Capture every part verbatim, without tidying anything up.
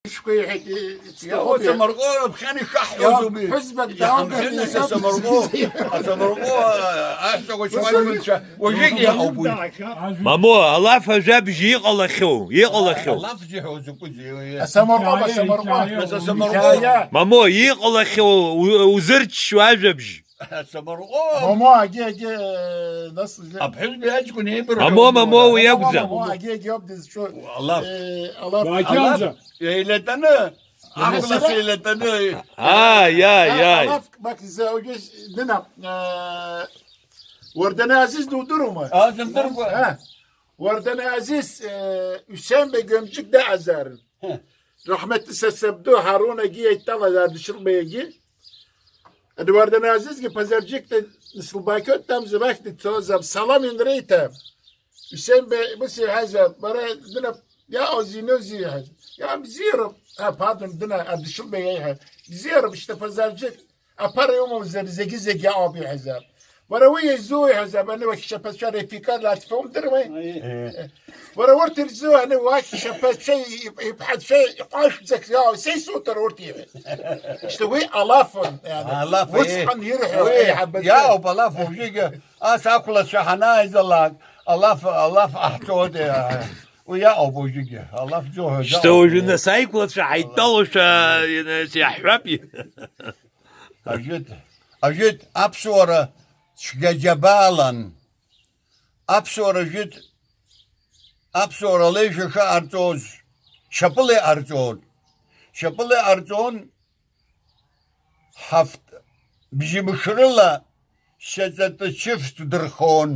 Шәкәеиҳәеит, Иаҳәо ицҭахоуп. Самарҟәа аԥхьан ишаҳҳәоз Иа, ауми. Ԥҳәызбак Иҳамхьын даалганы асы иҳәоуп. Самарҟәа, асамарҟәа аҳәсақәа чмазмынцәа, уажәыгь иаҳауп уи. Мамо, алаф ажәабжь иҟалахьоу, иҟалахьоу. Алаф зиҳәо закәызеи, уи? Асамарҟәа, асамарҟәа. Нас асамарҟәа. Иа, иа. Мамо, иҟалахьоу у-, узырччо ажәабжь. Самарҟәа! Мамо, агьи, агьи, э, нас, э, аԥҳәызба иаҷкәын еибырҳәо. Мамо, мамо, уи акәӡам. Мамо, агьи, агьи ауп дызҿу. Алаф. Э, алаф. Уагьанӡа. Алаф. Еилатәаны. Аҳ, Нас лас еилатәаны. Ааи, ааи, а, ааи. Алаф, бак, заугьы, дына, э, Уарданы Азиз дудыруама? А, сымдыркәа. Э, Уарданы Азиз, э, Ҳәсен-беи Гәамҷык даҟазаарын. Ҳы. Раҳмеҭ са сабду Ҳарунагьы еидтәалаз Ардашьыл-беигьы. Адуарданы Азизгьы Пазарџьыкта дсылбақьоит, там зыбахь дцозар, салам инреиҭа. Ҳәсен-беи, ус иҳәазар, бара дына, иаҟоу зиноу зиҳәаз. Иа, бзиароуп, а, пардон, дына, Ардашьыл-беи иеиҳәа. Бзиароуп, шьҭа Пазарџьык. Аԥара иумоузар, зегьы-зегь иаҟоуп иҳәазар. Бара уи изуҳәазар, ани уахьшьаԥацәа Рефика Лаҭфа умдыруеи? Аиеи. Бара урҭ ирзуҳәаны уахьшьаԥацәа, ип-, иԥҳацәа, иҟәашәӡак иаау, са исуҭар урҭ иҳәеит. Шьҭа уи алафын, иани. Алаф, Усҟан аиеи. Ирҳәо Уи еиҳабацәа. Иаауп алаф уажәыгьы, ас ақәлацәа ҳанааизалак, алаф, алаф ҟаҳҵоит, иа-, уи иаауп уажәыгьы, алаф зуҳәаз Шьҭа аҟоуп. Уажәы нас аиқәлацәа ҳаидтәалошәа, нас иаҳҳәап. Ажәит, ажәит, аԥсуара цәгьаџьабаалан, аԥсуара жәит, аԥсуара леишәа шыҟарҵоз, шьапыла иҟарҵон, шьапыла иҟарҵон, ҳафт-, бжьымшрыла шьаҵатәы чыфт дырхон,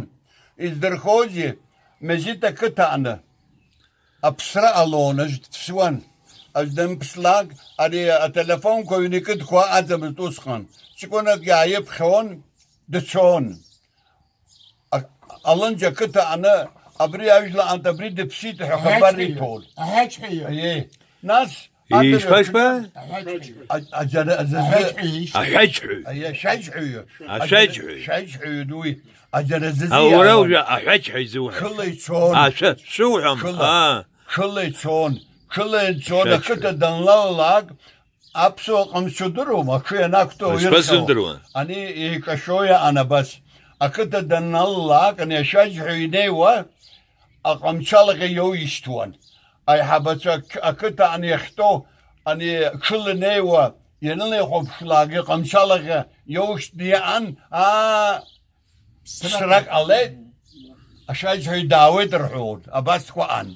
издырхозеи, Мезиҭ ақыҭаҟны. Аԥсра ҟалон, аӡә дыԥсуан, аӡә данԥслак, ари ателефонқәа ҩны икыдхуа аӡамызт усҟан. Ҷкәынак иааиԥхьон, дцон. А-, Алынџь ақыҭа аны, абри ажәла ант, абри дыԥсит ҳәа хабар Аҳәаџьҳәаҩы. Риҭон. Аҳәаџьҳәаҩы. Аиеи. Нас, Ишԥа, адырҩаҽ-, ишԥа? Аҳәаџьҳәаҩы. А-, аӡара-, аӡазы-, Аҳәаџьҳәаҩы ишьҭоуп. Аҳәаџьҳәаҩы. Аиеи, ашәаџьҳәаҩы. Ашәаџьҳәаҩы. Ашәаџьҳәаҩы дуи. Аӡара зазы А, уара иаауан. Уажәы аҳәаџьҳәа изуҳәа. Хыла ицон. А, шәа-, шәуҳәам. Хыла. Аа. Хыла ицон. Хыла ицон, Шәаџьҳәаҩы. Ақыҭа данлалалак, аԥсуа ҟамч удыруама, ақы ианақәтәоу Шәа-, ирҭо? Шәа-, сындыруа. Ани еикашәо иаан абас. Ақыҭа данлалалак, ани ашәаџьҳәаҩы инеиуа, аҟамчалаҟьа иоуишьҭуан. Аиҳабацәа ақ-, ақыҭа ани иахьтәоу, ани ҽыла инеиуа, ианылаихәаԥшлак, иҟамчалаҟьа иоушьҭны иаан, аа, ԥсрак ҟалеит, ашәаџьҳәаҩ даауеит рҳәон, абасқәа аан.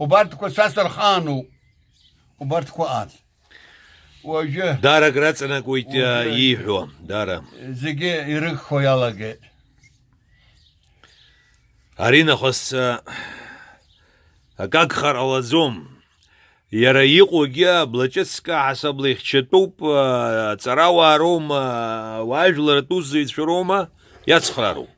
Убарҭқәа са сырхаануп, убарҭқәа аан. Уажәы Дара акраҵанакуеит, уажәы ииҳәо, дара. Зегьы ирыгхо иалагеит. Ари нахыс, а, акы агхар ҟалаӡом. Иара иҟоугьы аблаҿыцка ҳасабла ихьчатәуп, а, аҵарауаа роума, ауаажәларратә усзуҩцәа роума, иацхраароуп.